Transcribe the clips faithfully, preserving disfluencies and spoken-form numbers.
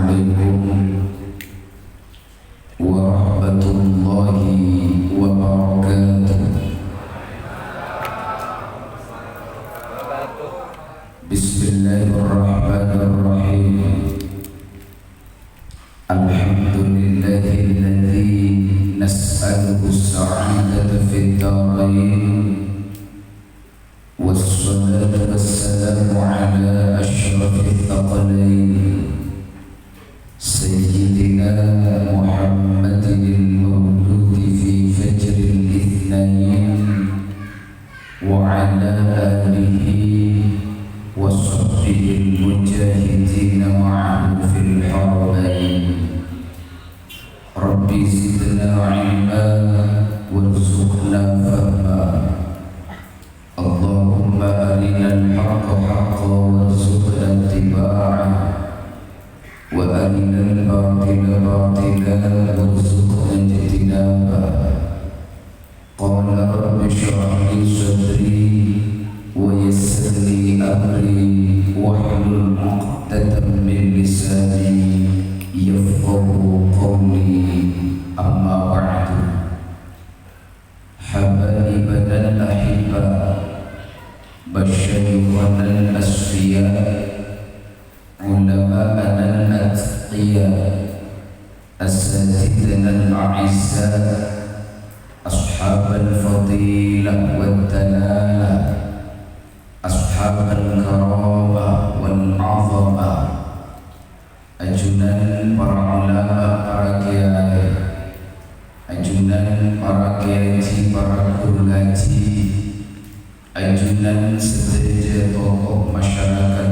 Assalamualaikum warahmatullahi wabarakatuh. Bismillahirrahmanirrahim. Alhamdulillahilladzi nas'aluhu sa'adata fid darain. Wassalatu wassalamu ala asyrafil thaqalain, Sayyidina Muhammadinil mauludi fi fajril itsnain, wa ala alihi wa sahbihil mujahidina ma'ahu fil haramain. Rabbi zidna ilma warzuqna fahma. Allahumma arinal haqqa haqqa warzuqna ittiba'ah, wa arinal batila batila warzuqna ijtinabah. Qala rabbi shrah li sadri wa yassir li amri wahlul 'uqdatam min lisani yafqahu qawli. Amma ba'du. Habaibanal ahibba, masyayikhanal asfiya, ulama'anal atqiya, asatidzanal a'izza, ashabal fadilah wad dalalah, ashabal karamah wal 'azamah. Ajunan para ulama, para kiai, ajunan para kiai, para guru ngaji, ajunan sadhâjâ tokoh masyarakat,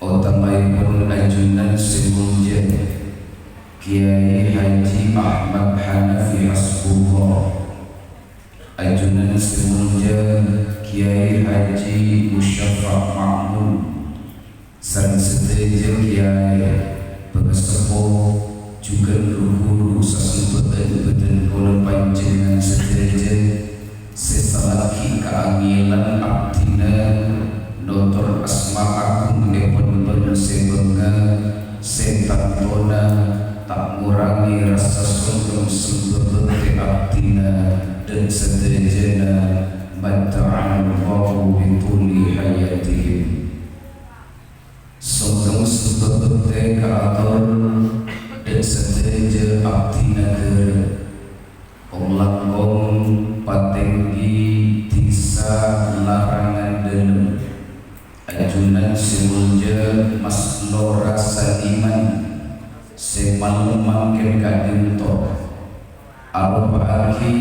otamaèpon ajunan sè molja Kiai Haji Ahmad Hanafi Hasbullah, ajunan sè molja Kiai Haji Musyafa Ma'mun, sareng sadhâjâ kiai, pangaseppo, jhughân ru-ghuru sasembâ'ân bâdân kaulâ panjhennengngan sadhâjâ, sè salaghi kaangelan abdhina notor asma agungèpon bân sè bhângal, sè tantona ta' ngorangè rassa songkem sembâ bhâktè abdhina dhân sadhâjâna. Matta'allahu bi thuli hayatihim. Songkem sembâ bhâktè kaator dhân sadhâjâ abdhina ghârâ. Kong-langkong patèngghi dhisa Larangan Dâlem, ajunan sè molja Mas Lora Saniman sè malem mangkèn ka'dinto, aropa'aghi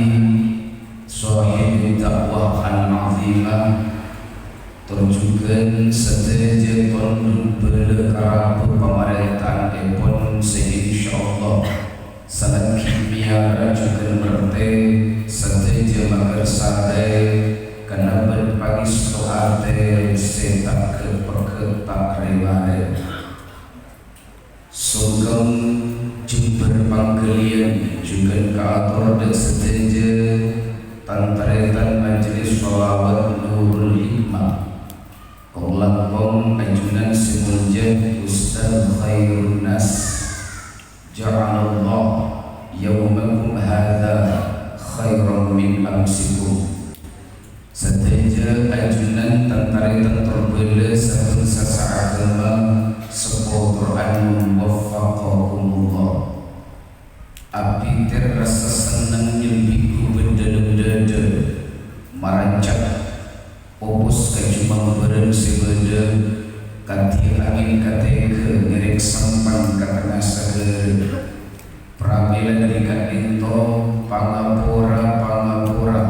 shohibid da'wah al-'azimah, tor jhughân sadhâjâ tondhuk bhâlâ karabhât pamarènta'annèpon sè insyaallah salaghi mèyara jhughân mertè sadhâjâ maghârsarè kalabân pangèsto atè sè ta' ghâ'-pegghâ' ta' rè-marè. Songkem jembhâr pangghâliyân jhughân kaator dhân sadhâjâ tan-tarètan Majelis Shalawat Nurul Hikmah. Kong-langkong ajunan sè molja Ustaz Khairun Nas. Ja'alallahu yaumakum hadza khairan min amsikum. Sadhâjâ ajunan tan-tarètan tor bhâlâ sabhângsa saagama, seppo tor anom, waffaqakumullah. Abitèr rassa senneng nyembighâ bân dâlem dâdâ, maranca', popos ka jumambaran sè bâdâ, kadhi angèn katèghâ ngèrèk sampan ka tengnga saghârâ. Pramèla dhâri ka'dinto, pangapora, pangapora.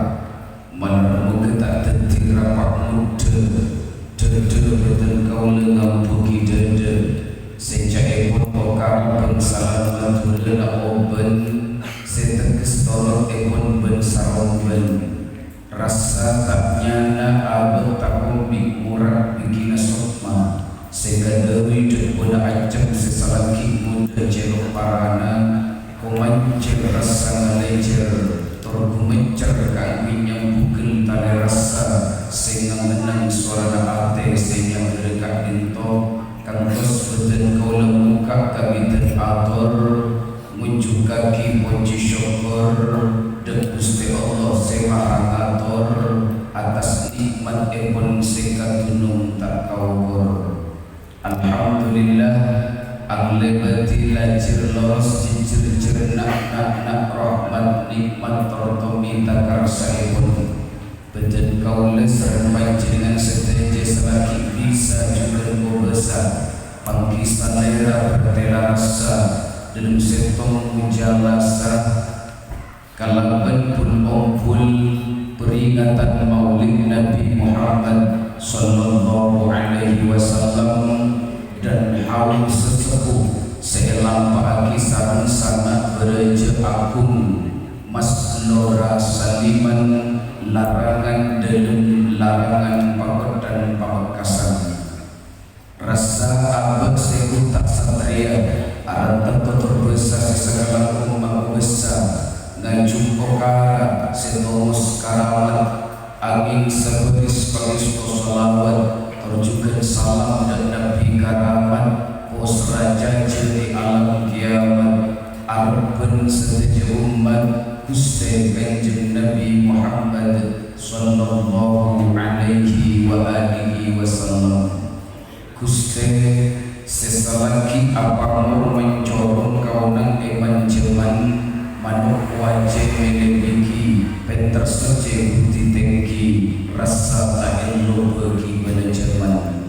Malar moghâ ta' dhâddhi rapa' moddhâ, dhâdhâ bhâdhân kaulâ ngambhughâghi dhâdhâ, sè ca'èpon okara bân sala Madhurâna obân, sè tegghes torotèpon bân sarombân. Rassa ta' nyana abâ' takombi' morak bigina sokma, sè kadhâwi dhâbuna ajâm sè salaghi ngodâ cèlok parana, komancèr rassa ngalècèr, tor ghumèccèr kaangghuy nyambhughân talè rassa sè ngennengngè sowarana atè sè nyaghârâ ka'dinto, kantos bhâdhân kaulâ mokka' Kabiddhân ator, ngunjhukkaghi pojhi sokkor dhâ' Ghustè Allah sè Maha Ngator, attas nè'mattèpon sè kadhunong ta' kaokor. Alhamdulillah, anglèbâdhi lajhâr loros jhijhir jhârna' na'-na' rahmat nè'mat tor tombi ta' karsaèpon. Bâdhân kaulâ sareng panjhennengngan sadhâjâ salaghi bisa jhughân kobâsa, pangghi salèra bhârtè larassa, dhâlem sèttong mojâ lasa, kalabân bun-ombul peringatan Maulid Nabi Muhammad sallallahu alaihi wasallam dan haul sesepuh sè èlampa'aghi sareng sana' bârâjâ agung, Mas Lora Saliman, larangan dhâlem, larangan Pabekkan Pamekasan. Rassa abâ' sè ghun ta' satrèya, arantèn totor bhâsa sè sakalangkong makobâsa, ngajhung okara sè tongos karamat, angèng sabâris pangèsto shalawat, tor jhughân salam dhâ' Nabbhi karamat, pos rajâ jhâ' è alam kiyamat, arebbhân sadhâjâ ommat, Ghustè Kanjeng Nabbhi Muhammad sallallahu alaihi wa alihi wasallam. Ghustè, sè salaghi apamor mancorong kaonang è panjhâman, mano' wajib mèlè bigi, pènter soccè budi tèngghi, rassa ta' èllo bâgi bâlâjâman.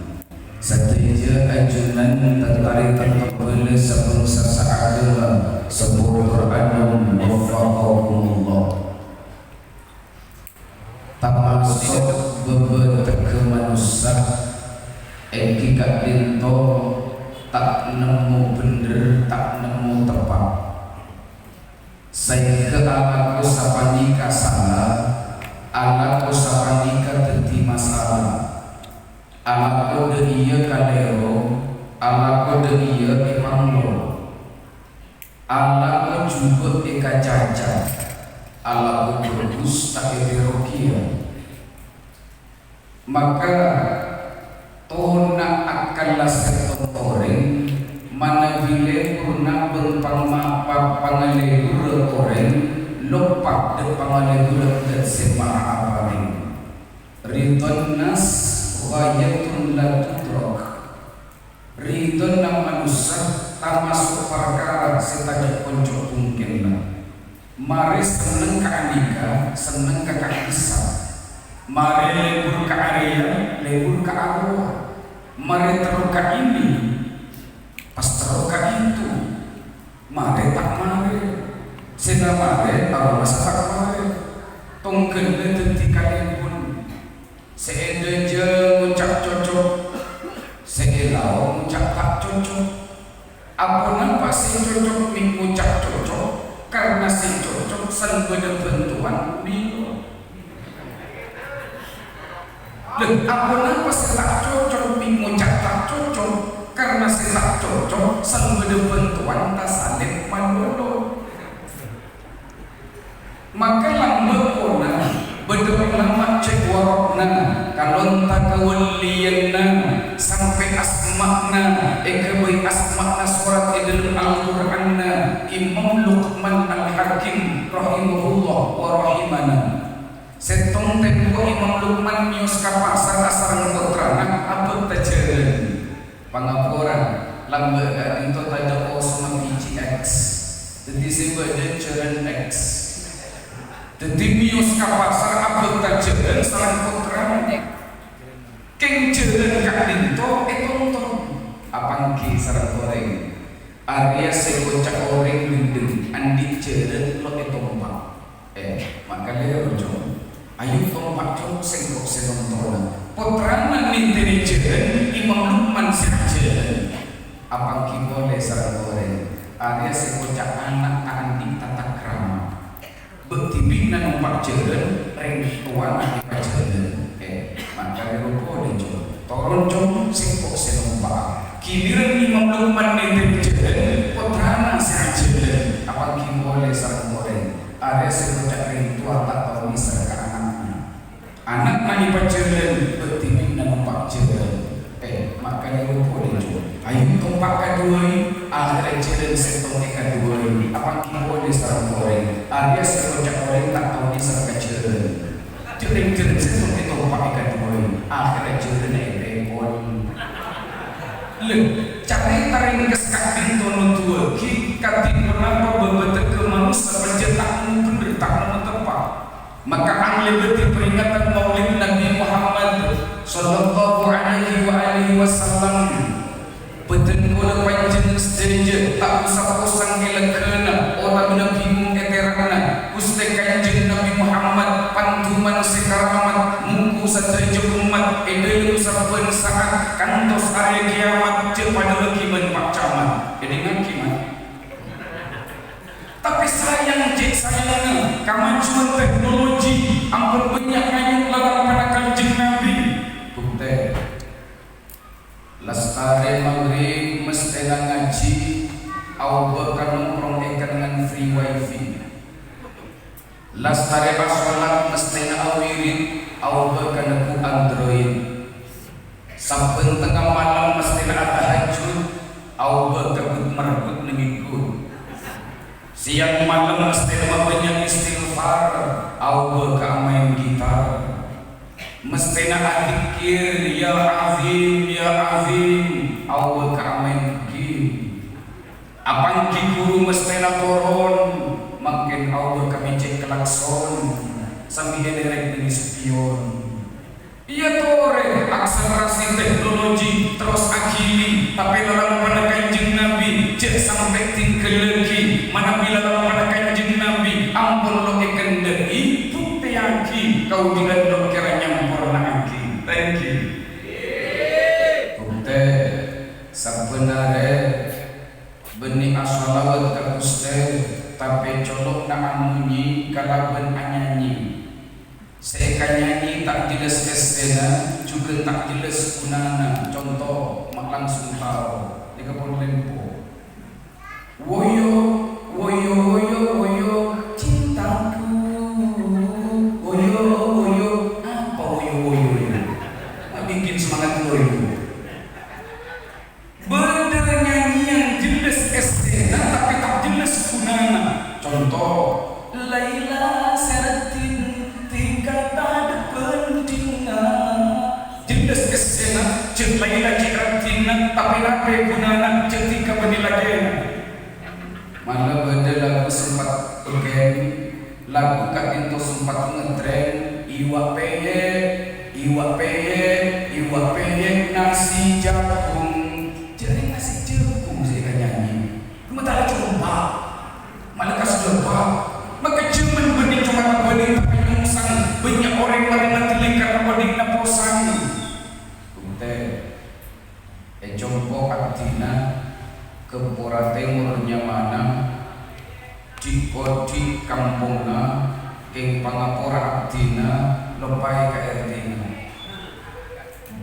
Sadhâjâ ajunan tan-tarètan pabâlâ sabângsa saaghâma, seppo tor anom, waffaqakumullah. Tamaso' bâbâtegghâ manossa, èngghi ka'dinto ta' nemmo bhendher, ta' nemmo teppa'. Saèngghâ alako sapanèka sala, alako sapanèka dhâddhi masala. Alako dhâ' iyâ kalèro, alako dhâ' iyâ èpanglo. Alako jhubâ' èkacaca, alako bhâghus ta' ètèro kèya. Maka tona' akkalla sèttong orèng manabi lebur nabâng pangma-, pa-, pangalebur orèng loppa dhâ' pangalebur Dhât sè Maha Aparèng. Ridhon nas ghayatun la tudrak. Ridhona manossa tamaso' parkara sè tadâ' konco bhungkènna. Marè senneng ka andika, senneng ka ka'dissa'. Marè lebur ka arèya, lebur ka arowa. Marè terro ka ini, pas terro ka itu. Marè ta' marè. Sè ta' marè, aromasa ta' marè. Tongghâlla dhâddhi kalèbun. Sè è dâjâ ngoca' cocok, sè è lao' ngoca' ta' cocok. Aponapa sè cocok mè' ngoca' cocok? Karna sè cocok san bâdâ bhântowan mèlo. Lè, aponapa sè ta' cocok mè' ngoca' ta' cocok? Karna sè ta' cocok san bâdâ bhântowan tasalèp malolo. Maka lambâ' pona bâdâ ulama cè' waro'na, kalonta kawalliyanna, sampè' asma'na èghâbây asma'na sorat è dâlem Al-Qur'anna, Imam Luqman Al-Hakim rahimahullah wa rahimana. Sèttong tempo Imam Luqman mèyos ka pasar asareng pottrana abhâkta jhâlân. Pangaporan, lambâ' ka'dinto tadâ' osomma B J X. Dhâddhi sè bâdâ jhâlân X. Dhâddhi mèyos ka pasar abhâkta jhâlân sareng pottrana. Kèng jhâlân ka'dinto ètonton. Apangghi sareng orèng. Arèya sè èkoca' orèng dhendheng, andi' jhâlân lo' ètompa'. Eh, makalèro, Cong. Ayo tompa', Cong, sèngko' sè tontona. Pottrana nèntènè jhâlân, Imam Luqman sè ajhâlân. Apangghi polè sareng orèng. Arèya sè èkoca' ana' ta' andi' tatakrama. Bâ' dhibi'na nompa' jhâlân, rèng towana èpajhâlân. Eh, makalèro polè, Cong. Toron, Cong, sèngko' sè nompa'. Giliran Imam Luqman nèntènè jhâlân, pottrana sè ajhâlân. Apangghi polè sareng orèng. Arèya sè èkoca' rèng towa ta' tao mèsèr ka ana'na. Ana'na èpajhâlân, bâ' dhibi'na nompa' jhâlân. Eh, makalèro polè, Cong. Ayu tompa' kaduwâi, akhèrra jhâlân sèttong èkaduwâi. Apa ghi' polè sareng orèng? Arèya sè èkoca' orèng ta' tao nèser ka jhâlân. Jhâlân-jhâlân sèttong ètompa' èkaduwâi, akhèrra jhâlânna ètèpon. Lè, carèta rèngkes ka'dinto noduwâghi kadhi ponapa bâbâdhâgghâ manossa pajhât ta' bhender, ta' nemmo tempat. Maka anglèbâdhi peringatan Maulid Nabi Muhammad sallallahu alaihi wa alihi wasallam. Bâdân kaulâ panjhennengngan sadhâjâ ta' osa posang è lèghâna otabâna bingung è tèra'na. Ghustè Kanjeng Nabi Muhammad, panduman sè karamat, mongghu sadhâjâ ommat è dhâlem sabbhân sa'at kantos arè kiyamat, jhâ' padâ laghi bân Pa' Camat. Èdingngaghi, Mat. Tapè sayang, cè' sayangnga, kamajuwân teknologi ampon bânnya' nganyong lalampana Kanjeng Nabi. Buktè, lastarè maghrib mesthèna ngajhi, aobâ ka nongkrong è kennengngan free wifi. Lastarè asholat mesthèna awirid, aobâ ka neggu' Android. Sabbhân tengnga malem mesthèna atahajjud, aobâ ka gut-mergut neng ènggu'. Sèyang malem mesthèna mabânnya' istighfar, aobâ ka amaèn gitar. Mesthèna adzikkir, "Ya Azim, ya Azim," aobâ ka amaèn game. Apangghi ghuru mesthèna toron, mangkèn aobâ ka mècèk klakson, sambi èlèrèk neng spion. Iyâ torè, akselerasi teknologi terros aghili, tapè lalampana Kanjeng Nabi jhâ' sampè' ètingghâllaghi. Manabi lalampana Kanjeng Nabi ampon lo' èkendhâ'i, buktèyaghi kaodi'ân lo' kèra nyamporna'aghi. Thank you. Buktè, sabbhân arè bânnè ashalawat ka Ghustè, tapè colo'na amonyè kalabân anyanyi. Sè èkanyanyi ta' jelas essèna, jhughân ta' jelas ghunana. Conto, ma' langsung tao. Nèka pon lempo. Woyo, woyo, woyo, woyo, cintaku. Woyo, woyo, apa woyo, woyo, woyo? Ma' bikin semangat woyo. Bâdâ nyanyiyân jelas essèna, tapè ta' jelas ghunana. Conto, Laila sè raddhin tingka tadâ' bhândhingnga. Jelas essèna, jhâ' Laila cè' raddhinna, tapè napè ghunana jhâ' tingka bânnè lakèna. Mala bâdâ lagu sempat beken, lagu ka'dinto sempat ngetren, "Iwa' pèyè', iwa' pèyè', iwa' pèyè', nasi jagung." Jârèya nasi jagung sè èkanyanyi. Coma ta' compa'. Mala kas dâpa'. Maka jhâman bânnè coma bânnè tapè nyongsang, bânnya' orèng marè matè lèkar odi'na posang. Buktè. È compo' abdhina, Gempora Tèmor nyamana, dhi'-kodhi' kampongnga, kèng pangapora abdhina, loppaè ka R T-na.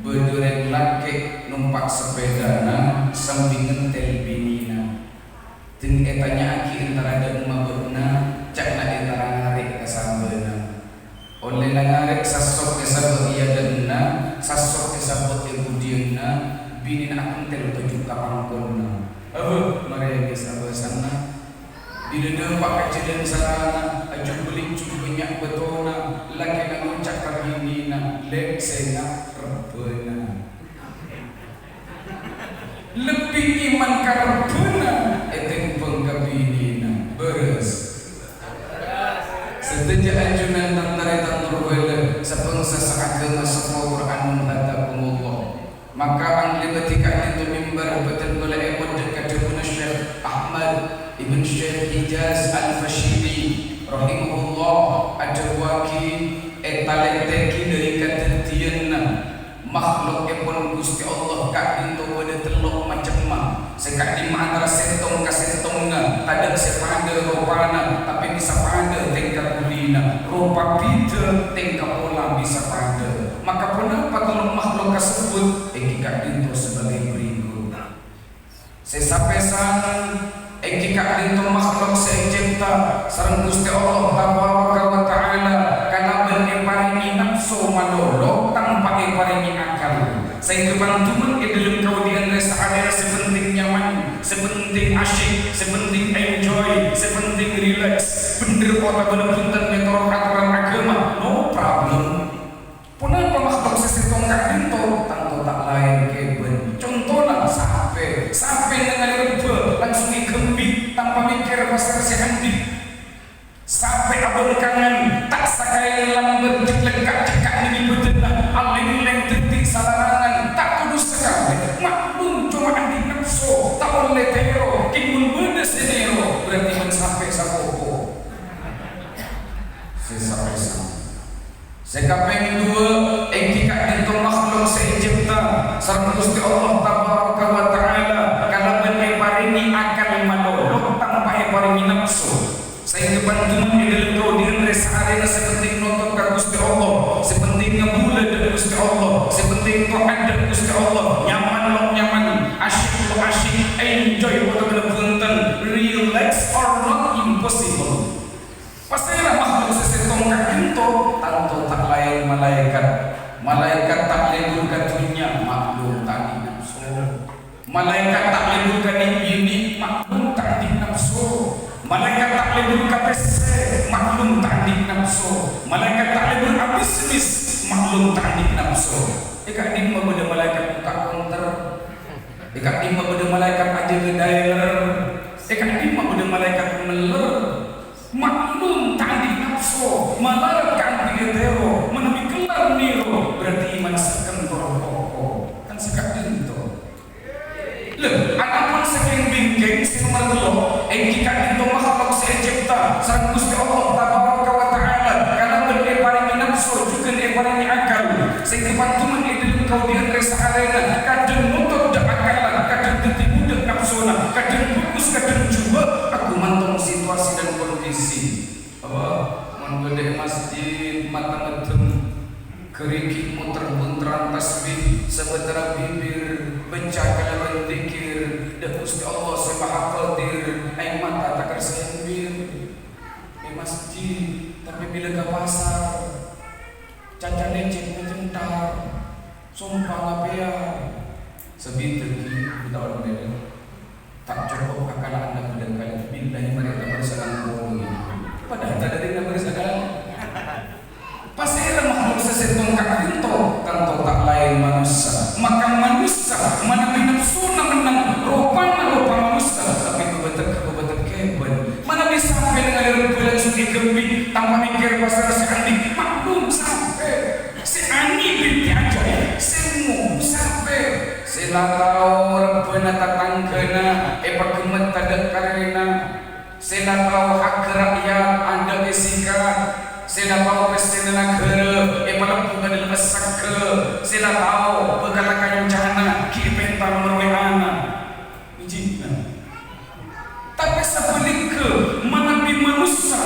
Bâdâ rèng lakè' nompa' sapèdana sambi ngentèl binèna. Ding ètanya'aghi entara dâ' emma bâ'na, ca'na entara ngarè' ka sambâna. Ollèna ngarè' sasso' èsabâ' è adâ'na, sasso' èsabâ' è budiyânna, binèna akentèl toju' ka pangkonna. Abâ, marè bâs-abâsanna. Bilâ dâpa' ka jhâlân sarana, ajhu-bâlijhu bânnya' bâtona, lakèna ngoca' ka binèna, "Lè', sènga' rebbhâna." Lebbi iman ka rebbhâna ètèmbhâng ka binèna. Bârâs. Sadhâjâ ajunan tan-tarètan torbhâlâ, sabângsa saaghâma sapowa Qur'an, hadakumullah. Maka anglèbâdhi ka'dinto mimbar bhâdhân bâlâ èmot dâ' ka dhâbuna Syekh Ahmad ibn Syekh Hijaz Al-Fashili rahimahullah adhâbuwaghi, ètalèntèghi dâri kadhâddhiyânna makhlukèpon Ghustè Allah ka'dinto bâdâ tello' macemma, sè ka'dimma antara sèttong ka sèttongnga tadâ' sè padâ ropana, tapè bisa padâ tèngka kulina, ropa bhidhâ, tèngka pola bisa padâ. Maka ponapa tello' makhluk kasebbhut? Èngghi ka'dinto sabâgâi bhârikut. Sè sapèsan èngghi ka'dinto makhluk sè ècèpta sareng Ghustè Allah Tabaraka wa Ta'ala kalabân èparèngè napso malolo tanpa èparèngè akal. Saèngghâ pandumen è dhâlem kaodi'ân rè-saarèna sè penting nyaman, sè penting asyik, sè penting enjoy, sè penting relax. Bhender otabâna bhunten mètorot atoran aghâma, no problem. Ponapa makhluk sè sèttong ka'dinto? Tanto ta' laèn kèbân. Contona, sapè. Sapè nengale rebbhâ, langsung èghembi, tanpa mèkkèr pasèra sè andi'. Sapè abângkangan, ta' sakaè lambâr jek-, lekka'-cekka' neng è bâdânna, alèng-lèng dhâddhi salarangan, ta' kodhu sakalè. Maklum, coma andi' napso, ta' ollè tèro, kèng mon bâdâ sè nèro, berarti mon sapè sapopo. Sè sapè sa-, Sè kapèng duwâ', èngghi ka'dinto makhluk sè ècèpta sareng Ghustè Allah Tabaraka wa Ta'ala kalabân èparèngè akal malolo tanpa èparèngè napso. Saèngghâ pandumen è dhâlem kaodi'ân rè-saarèna sè penting nontot ka Ghustè Allah, sè penting ngabulâ dhâ' Ghustè Allah, sè penting taat dhâ' Ghustè Allah, nyaman lo' nyaman, asyik lo' asyik, enjoy otabâna bhunten, relax or not, impossible. Pasèra makhluk sè sèttong ka'dinto? Tanto ta' laèn malaèkat. Malaèkat ta' lebur ka dhunnya, maklum ta' andi' napso. Malaèkat ta' lebur ka nè'-binè', maklum ta' andi' napso. Malaèkat ta' lebur ka pèssè, maklum ta' andi' napso. Malaèkat ta' lebur ka bisnis, maklum ta' andi' napso. È ka'dimma bâdâ malaèkat bukka' konter? È ka'dimma bâdâ malaèkat ajâgâ daèler? È ka'dimma bâdâ malaèkat mellèr? Maklum ta' andi' napso, malarat kaangghuy ètèro, manabi kellar nèro, berarti iman sekken tor koko. Kan sè ka'dinto. Lè, anapon sakèng bingkèng sè nomer tello', èngghi ka'dinto makhluk sè ècèpta sareng Ghustè Allah Tabaraka wa Ta'ala, kalabân èparèngè napso, jhughân èparèngè akal. Sè kapantuman è dhâlem kaodi'ân rè-saarèna, kadhâng ngotot dhâ' akalla, kadhâng dhâddhi budhâk napsona, kadhâng bhâghus, kadhâng jhubâ', aghumantong situasi dan kondisi. Apa? Mon bâdâ è masjid, mata ngedhem, ghârighi' moter-bunteran tasbih, sabâtara bibir bâca kalabân dzikir, dhâ' Ghustè Allah sè Maha Qadir, aèng mata ta' kersa èmbir. È masjid, tapè bilâ ka pasar, Caca lècèk ngacènthar, sompa ngapèyan. Sabidhâghi, bhunten, ta' cokop akala'anna bhâdhân kalè. Billahi, marè ta' bârâs akala'an. Padahal tadâ' rèng bârâs akala'an. Pasèra makhluk sè sèttong ka'dinto? Tanto ta' laèn manossa. Maka manossa, manabi napsona mennang, ropana ropa manossa, tapè bâbâtek-bâbâtek kèbân. Manabi sapè nengale rebbhâ langsung èghembi, tanpa mèkkèr pasèra sè andi', maklum sapè. Sè andi' binti' ajâ, sè mo sapè. Sè la tao rebbhâna tatangghâna èpaghemmet tadâ' karèrèna. Sè la tao hakka ra'yat adâ' èsikat. Sè la tao pèssèna naghârâ èpalebbhu ka dâlem essagghâ. Sè la tao bhâkalla kancana ghi' èpènta nomer W A-na. Ijina. Tapè sabhâligghâ, manabi manossa,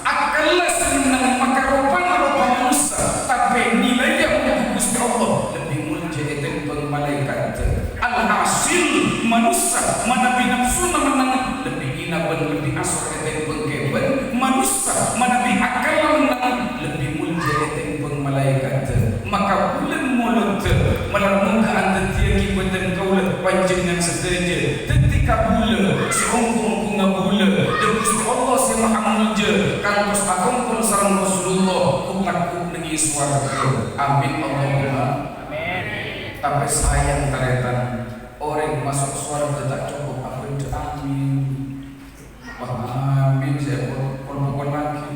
akkalla sè mennang maka ropana ropa manossa, tapè nilaina mon Ghustè Allah lebbi molja ètèmbhâng malaèkat. Alhasil, manossa manabi napsona mennang lebbi ènabân lebbi asor ètèmbhâng kèbân, manossa manabi akkalla mennang lebbi molja ètèmbhâng malaèkat. Maka bulân molodda, malar moghâ andhâddhiyâghi bhâdhân kaulâ panjhennengngan sadhâjâ dhâddhi kabulâ sè ongghu-ongghu ngabulâ, dhâ' Ghustè Allah sè Maha Molja, kantos akompol sareng Rasulullah, gu-, neng è sowarghâ. Amin, Allahumma. Amin. Tapè sayang, tarètan, orèng maso' sowarghâ ta' cokop abhândhâ amin. Wah, amin, sè pon-, pon-, pon lagi.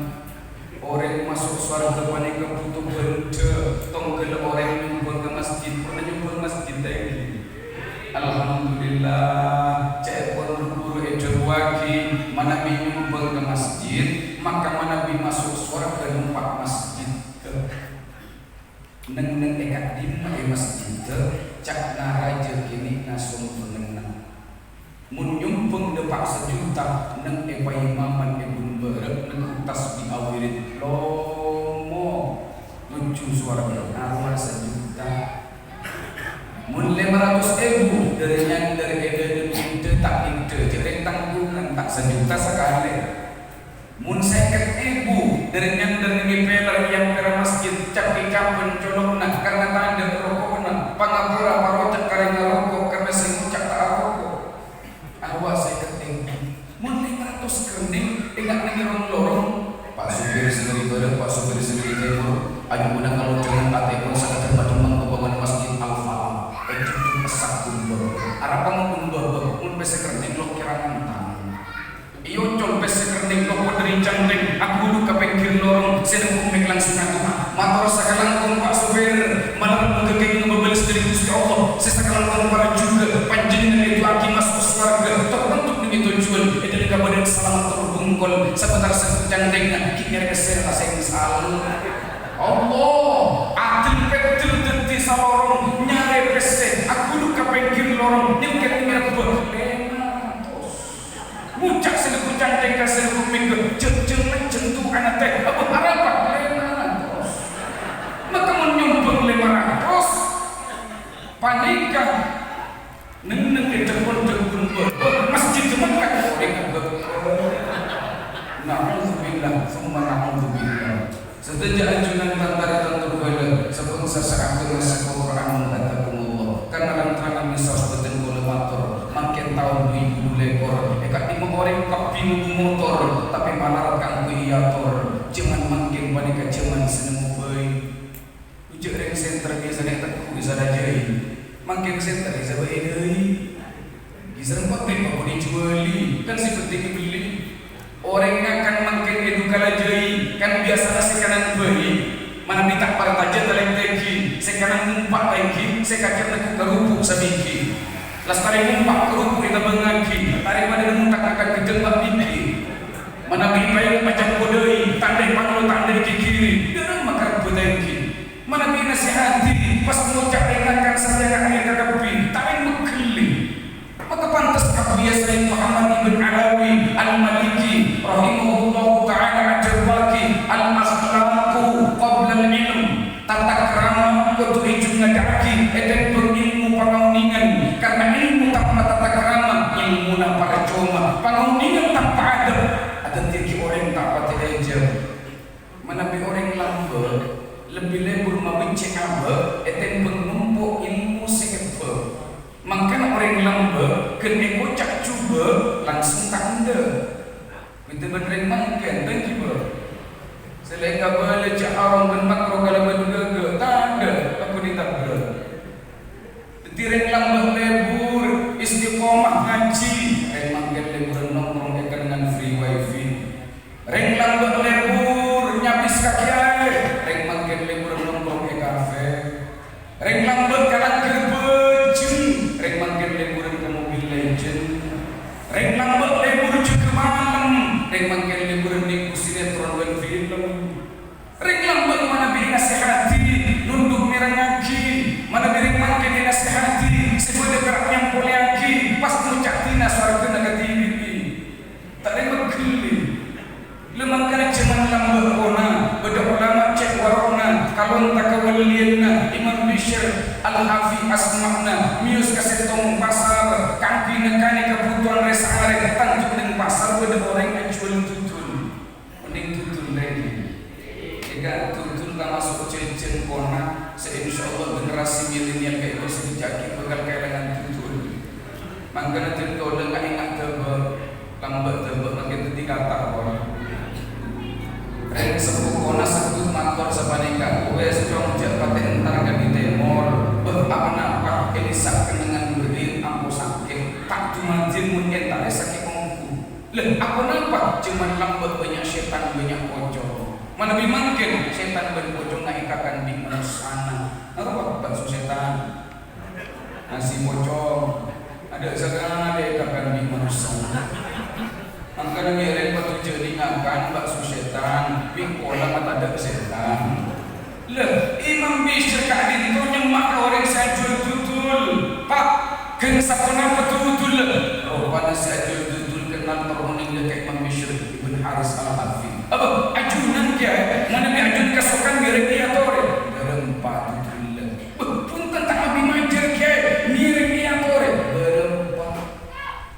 Orèng maso' sowarghâ panèka bhuto bhândhâ, tongghâl orèng nyombhâng ka masjid, pernah nyombhâng masjid, ta' èngghi? Alhamdulillah, ca'èpon ru-bhuru èdhâbuwâghi, manabi nyombhâng ka masjid, maka manabi maso' sowarghâ nompa' masjid. Neng-enneng è ka'dimma è masjiddhâ, ca'na rajâ kènè'na sombhânganna. Mon nyombhâng dâpa' sajuta, neng è paimaman è bun bârâ', neggu' tasbih awirid, lomo, nojjhu sowarghâ, arowa sajuta. Mon lèma ratos èbu, dâri-nyandâri è dâdân èdhâ ta' èdhâ, jhâ' rèng tangghungan, ta' sajuta sakalè. Mon sèket èbu, dâri-nyandâri nèng è pèlèr è ampèra masjid, cap-ècabbhân colo'na karna tadâ' roko'na, pangapora Ajunan kalodhungan atèpon sakadhâr madhemmang ka bâbâna Masjid Al-Falah, è cèddhung pèssè Bâmbâ. Arapa mon Bâmbâ, mon pèssè kerrèng lo' kèra ngantang. Èocol pèssè kerrèng lo' dhâri cantèng, aghuluk ka pèngghir lorong, sè nèko mè' langsung ato'a. Mator sakalangkong, Pak Sopir, malar moghâ kèngèng bâbâles dhâri Ghustè Allah, sè sakalangkong para jhughân, panjhennengngan èdu'aaghi maso' sowarghâ, tor ontok nèng è tojjhuwân, è dhâlem kabâdâ'ân salamet tor bungkol, sabâtara sè cantèngnga, ghi' nyarè kèssèr ta' sèngsal. Allah, adil-pèdil dhâddhi salorong, nyarè pèssè, aghuluk ka pèngghir lorong, nyengket nèng rebbhâ, lèma ratos. Ngoca' sè nèko cantèng ka sè nèko mèngghâ, jhâng-jhâng lajhâng tu anatè, apa arapa? Lèma ratos. Maka mon nyombhâng lèma ratos, panèka neng-neng è dhâpon-dhâpon bâbâ masjid Mekkah orèng abâ. Na'udzubillah, tsumma na'udzubillah. Sadhâjâ ajunan tan-tarètan tor bhâlâ, sabângsa sè aghâma sè kaulâ anong, adzakumullah. Karna rang-terrangan mèsal sabâdhân kaulâ mator, mangkèn taon du èbu du lèkor, è ka'dimma orèng kabbhi ngobu motor, tapè malarat kaangghuy èyator. Jhâman mangkèn panèka jhâman sè nemmo bhâi. Jhâ' rèng senter biyasana ètegghu' èsarajâi. Mangkèn senter èsabâ' èdâi. Ghi' sareng pabrik apa èjhuwâli, kan sè penting èbelli. Orèng ngakan mangkèn èdukalajâi, kan biyasana sè kanan bhâi. Manabi ta' partajâ talèntèghi, sè kanan ngompa' tèngghi, sè kacèr negghu' karubu' sabinggi. Lastarè ngompa' karubu' ètabângngaghi, tarèmana montak ngakan ghedhâng ba' binggi. Manabi èpaènga' pajhâk kodâi, tandhâ panglo tandhâ ghighiri, dârâmma karebbhâ tèngghi. Manabi ènasèhati, pas ngoca' rèng ngakan sajjhâna arèya kakabbhi, ta' rèng mèghellè. Maka pantes Abuya Sayyid Muhammad ibn Alawi Al-Maliki rahimahullahu ta'ala adhâbuwâghi, "Al-akhlaqu qabla al-ilm." Tatakrama kodhu èjhungngaghi ètèmbhâng èlmo pangaonèngan, karna èlmo tanpa tatakrama, èlmona parcoma. Pangaonèngan tanpa adab, adhâddhiyâghi orèng ta' patè èjhâ. Manabi orèng lambâ', lebbi lebur mabeccè' abâ' ètèmbhâng nompo' èlmo sè èbâ. Mangkana orèng lambâ' ghân èkoca' jhubâ' langsung ta' endâ'. Bhidhâ bân rèng mangkèn, ta' jhubâ'. Sè laèn kabâlâ jhâ' haram bân makro kalabân ghâghâ, tadâ' abunè tabrâ'. Dhâddhi rèng lambâ' lebur istiqomah ngajhi, rèng mangkèn leburân nongkrong è kennengngan free wifi. Rèng lambâ' lebur nyabis ka kèyaè, rèng mangkèn leburân nongkrong è kafe. Rèng lambâ' kalangghâr bhâjheng, rèng mangkèn leburân ka Mobile Legend. Rèng lambâ' lebur jâgâ malem, rèng mangkèn leburân nèngghu sinetron bân film. Rèng lambâ' manabi ènasèhati, nondhuk mèrengngaghi, manabi rèng mangkèn ènasèhati, sè bâdâ pèra' nyampolèyaghi, pas ngoca' dhina sowarghâna kadhibi'na. Ta' rèng mèghellè. La mangkana jhâman lambâ' pona, bâdâ olama cè' warokna, kalonta kawalliyanna, Imam Bishr Al-Hafi asma'na, mèyos ka sèttong pasar, kaangghuy nèkanè kabhutowan rè-saarè, tanto neng pasar bâdâ orèng ajhuwâl dudul. Mending dudul rèng. Èngghâ, dudul tamaso' jhâjhân pona, sè insyaallah generasi milenial ka'dinto sè dhâddhi bhâkal kaèlangan dudul. Mangkana dhâddhi kaulâ nga'-ènga' dâbâ', lambâ' dâbâ' mangkèn dhâddhi kata, pon. Rèng seppo pona sebbhut mator sapanèka, "Wes, Cong, jhâ' patè entar ka dhi' tèmor. Bâh, aponapa kènè' sakennengngan bâdâ ampo sakè', ta' dumadin mon èntarè sakè' ongghu." Lha, aponapa? Jhâman lambâ' bânnya' sètan, bânnya' pocong. Manabi mangkèn, sètan bân pocong ngaèkakan bi' manossana. Napa, bakso sètan? Nasi pocong. Adâ' sakalè èkakan bi' manossa. Mangkana ngèrèng padhujâni ngakan bakso sètan, bi' pola matadâ' sètan. Lha, Imam Bishr ka'dinto nyemma' ka orèng sè ajhuwâl dudul. "Pak, ghân saponapa dudul?" Ropana sè ajhuwâl dudul kennal tor onèng ka Imam Bishr Ibn Haris Al-Hafi. "Apa, ajunan, Kèyaè? Manabi ajunan kasokan ngèrèng èyatorè." "Bârâmpa dudul?" "Bâh, bhunten, ta' abi majâr, Kèyaè, ngèrèng èyatorè." "Bârâmpa?"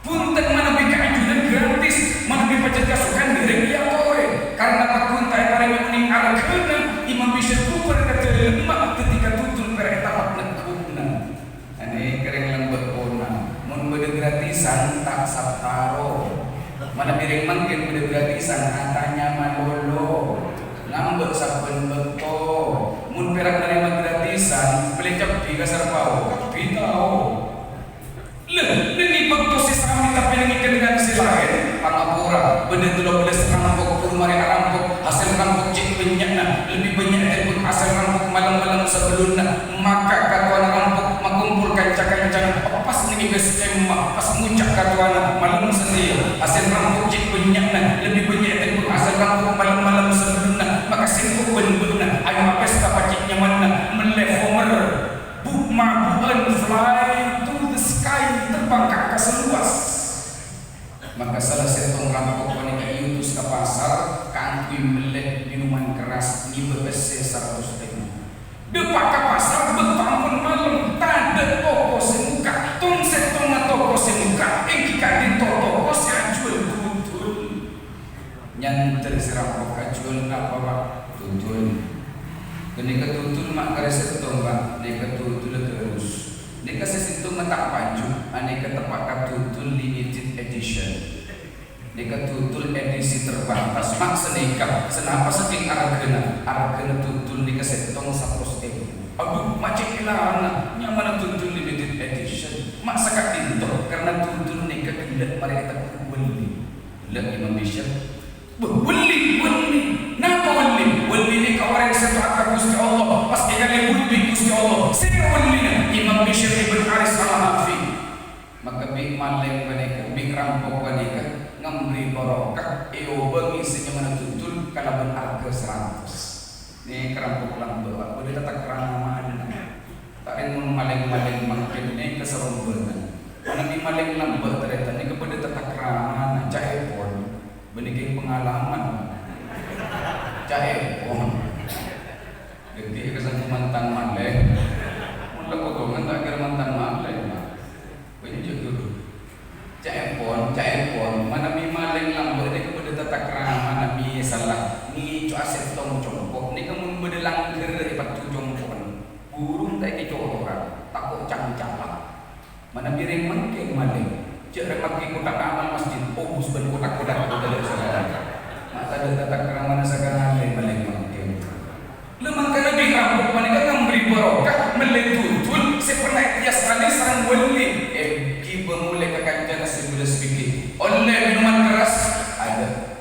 "Bhunten, manabi ka ajunan gratis, manabi pajhât kasokan ngèrèng èyatorè." Karna pagghun ta' èparèngè onèng arghâna, Imam Bishr bubâr ka dâlemma, dhâddhi ka dudul pèra' ètamak nègghuna. Anè kèrèng lambâ' pona. Mon bâdâ gratisan, ta' sataro. Manabi rèng mangkèn bâdâ gratisan, atanya malolo. Ngambâ' sabbhân bâkto. Mon pèra' narèma gratisan, mellè cabbhi ka Sarapaon, kabbhi tao. Lè, neng è bâkto sè samè tapè neng è kennengngan sè laèn, pangapora, bâdâ tello bellâs rampok, buru marè arampok, hasèl rampok cè' bânnya'na, lebbi bânnya' ètèmbhâng hasèl rampok malem-malem sabellunna, maka katowana rampok makompol ca-kancana, pas neng è base camp, pas ngoca' katowana, "Malem satèya, hasèl rampok cè' bânnya'na, lebbi bânnya' ètèmbhâng hasèl rampok malem-malem sabellunna, maka sèngko' bân bâ'na, ayo mapesta pacè' nyamanna, mellè Homer." Bu-, mabu'ân, fly to the sky, terbang ka angkasa luas. Maka sala sèttong rampok panèka èutus ka pasar kaangghuy mellè minuman keras ngibâ pèssè saratos èbu. Dâpa' ka pasar bâkto ampon malem, tadâ' toko sè mokka', tong-sèttongnga toko sè mokka', èngghi ka'dinto toko sè ajhuwâl dudul. Nyandher sè rampok, "Ajhuwâl napa, Pa'?" "Dudul." "Ghânèka dudul ma' karè sèttong, Pa'." "Nèka dudulla ghârus. Nèka sè sèttongnga ta' paju, anèka teppa' ka dudul limited edition. Nèka dudul edisi terbatas, ma' sanèka, sanapa sakèng arghâna?" "Arghâna dudul nèka sèttong satos èbu." "Adhu, ma' cè' èlarang, nyamanna dudul limited edition. Ma' saka'dinto, karna dudul nèka ghellâ' marè ètegghu' wali." Lè, Imam Bishr. Bâh, wali, wali. Napa wali? Wali nèka orèng sè taat ka Ghustè Allah, pas èkalèburi bi' Ghustè Allah. Sèra walina? Imam Bishr ibn Haris Al-Hafi. Maka bi' malèng panèka, bi' rampok panèka, ngambri barokah, èobângè sè nyamana dudul kalabân arghâ saratos. Nèka rampok lambâ', Pa', bâdâ tatakramaanna. Ta' rèng mon malèng-malèng mangkèn nèka sarombhângan. Manabi malèng lambâ', tarètan nèka bâdâ tatakramaanna, ca'èpon. Bânnè kèng pangalaman. Ca'èpon. Dhâddhi èkasangko mantan malèng. Mon la potongan ta' kèra mantan malèng, Pa'. Bânnya' jhâ' ghuru. Ca'èpon, ca'èpon, manabi malèng lambâ' nèka bâdâ tatakrama, manabi sala ngèco'a sèttong compo', nèka mon bâdâ langghâr è paddhu compo'na, burung ta' èkècotoran, tako' cangcala. Manabi rèng mangkèn malèng, jhâ' rèng mangkèn kotak amal masjid, obus bân kotak-kotak kodâlâ sakalè. Ma' tadâ' tatakramana sakalè malèng mangkèn. Lè mangkana bi' rampok panèka ngambri barokah mellè dudul sè pernah èyastarè sareng wali, èghibâ molè ka kancana sè bellâs bighi. Ollè minuman keras? Adâ'.